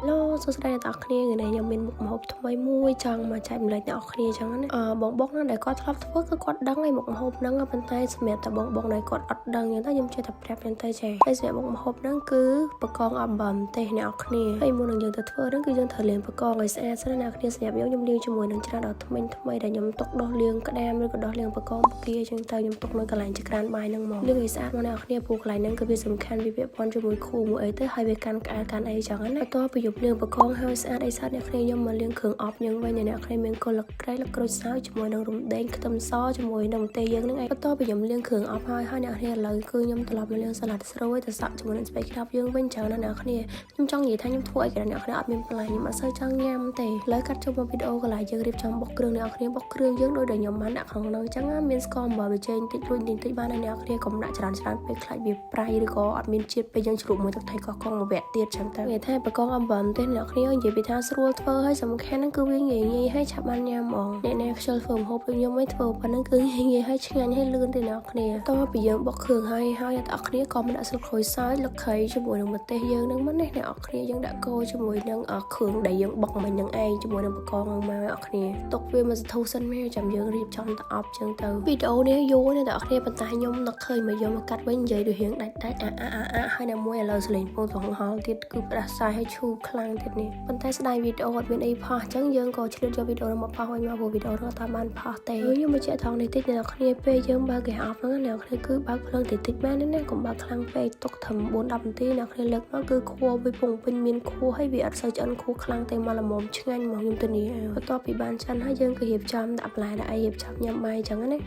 ឡូសួស្តីអ្នកទាំងអស់គ្នា។ថ្ងៃនេះខ្ញុំមានមុខម្ហូបថ្មីមួយចង់មកចែករំលែកអ្នកទាំងអស់គ្នាចឹងណាអឺបងបងណាដែលគាត់ធ្លាប់ធ្វើគឺគាត់ដឹងហើយមុខម្ហូបហ្នឹងប៉ុន្តែសម្រាប់តែបងបងដែលគាត់អត់ដឹងចឹងទៅខ្ញុំចេះតែប្រាប់ចឹងទៅចេះហើយសម្រាប់មុខម្ហូបហ្នឹងគឺបង្កងអំបិលម្ទេសអ្នកទាំងអស់គ្នាហើយមុននឹងយើងទៅធ្វើហ្នឹងគឺយើងត្រូវលាងបង្កងឲ្យស្អាតសិនណាអ្នកគ្នាសម្រាប់ខ្ញុំខ្ញុំលាងជាមួយនឹងច្រាសដ៏ថ្មីថ្មីដែលខ្ញុំទុកដោះលាងក្តាមឬក៏ដោះលាងបង្កងពគាចឹងទៅខ្ញុំទុកនៅកន្លែងចក្រានបាយហ្នឹងមកលាងឲ្យស្អាតមកអ្នកគ្នាព្រោះកន្លែងហ្នឹងគឺវាសំខាន់វាពាក់ព័ន្ធជាមួយខួរមួយអីទៅហើយវាកាន់ក្អែលកាន់អីចឹងណាបន្ទាប់ពីយប់លាងបង្កងហើយស្អាតអីស្អាតអ្នកគ្នាខ្ញុំមកលាងគ្រឿងអប់យើងវិញអ្នកគ្នាមានគល់លក្រៃលក្រូចសើចជាមួយនឹងរំដេងខ្ទឹមសជាមួយនឹងម្ទេសយើងហ្នឹងឯងបន្ទាប់ពីខ្ញុំលាងគ្រឿងអប់ហើយហើយអ្នកគ្នាឥឡូវគឺខ្ញុំត្រឡប់មកលាងសាឡាត់ស្រួយទៅសក់ជាមួយនឹងស្ពៃក្តាប់យើងវិញចឹងណាអ្នកគ្នាខ្ញុំចង់និយាយថាខ្ញុំធ្វើអីក៏អ្នកគ្នាអត់មានបន្លែខ្ញុំអត់សូវចង់ញ៉ាំទេឥឡូវកាត់ចូលមកវីដេអូកន្លែងយើងរៀបចំបុកគ្រឿងអ្នកគ្នាបុកគ្រឿងយើងដូចដែលខ្ញុំបានដាក់ក្នុងហ្នឹងចឹងណាមានស្ករអំបិលប៊ីចេងតិចរួចតិចតិចបានហើយអ្នកគ្នាកុំដាក់ច្រើនច្រើនពេកខ្លាចវាប្រៃឬក៏អត់មានជាតិពេកយើងជ្រក់មួយទឹកថៃកោះកុងមួយវគ្គទៀតចឹងទៅនិយាយថាបកងអំបិលទេអ្នកគ្នានិយាយពីថាស្រួលធ្វើហើយសំខាន់ហ្នឹងគឺវាងាយងាយហើយឆាប់បានញ៉ាំហ្មងអ្នកណាខ្ជិលធ្វើម្ហូបដូចខ្ញុំឯងធ្វើប៉ុណ្ណឹងគឺងាយងាយហើយឆ្ងាញ់ហើយលឿនទេអ្នកគ្នាតោះពីយើងបុកគ្រឿងហើយហើយអ្នកគ្នាក៏មិនដាក់ស្លឹកក្រូចសើចលឹកគ្រៃជាមួយនឹងម្ទេសយើងហ្នឹងមកណាអ្នកគ្នាយើងដាក់កូរជាមួយនឹងគ្រឿងដែលយើងបុកមិញហ្នឹងឯងជាមួយនឹងបកងហ្នឹងមកអ្នកគ្នាទុកវាមួយសន្ទុះសិនមកចាំយើងរៀបចំទៅអប់ចឹងទៅវីដេអូនេះយូរណាស់អ្នកគ្នាប៉ុន្តែខ្ញុំនឹកឃើញមកយកមកកាត់វិញនិយាយដូចរៀងដាច់ដាច់អាអាអាអាហើយនៅមួយឥឡូវសលេងពងត្រង់ហល់ទៀតគឺផ្ដាសាយឲ្យឈូខ្លាំងទៀតនេះប៉ុន្តែស្ដាយវីដេអូអត់មានអីផុសអញ្ចឹងយើងក៏ឆ្លៀតយកវីដេអូនោះមកផុសវិញមកព្រោះវីដេអូនោះអត់តាមបានផុសទេខ្ញុំមកជាថងនេះតិចអ្នកគ្នាពេលយើងបើកគេអប់ហ្នឹងអ្នកគ្នាគឺបើកភ្លើងតិចតិចបានណាកុំបើកខ្លាំងពេកទុកត្រឹម4 10នាទីអ្នកគ្នាលើកមកគឺខួរវាពងពេញមានខួរហើយវាអត់សូវឆ្អិនខួរខ្លាំងទេមកល្មមឆ្ងាញ់មកខ្ញុំធានាបន្ទាប់ពីបានឆ្អិនហើយយើងក៏រៀបចំដាក់បន្លែដាក់អីរៀបចំញ៉ាំបាយអញ្ចឹងណា។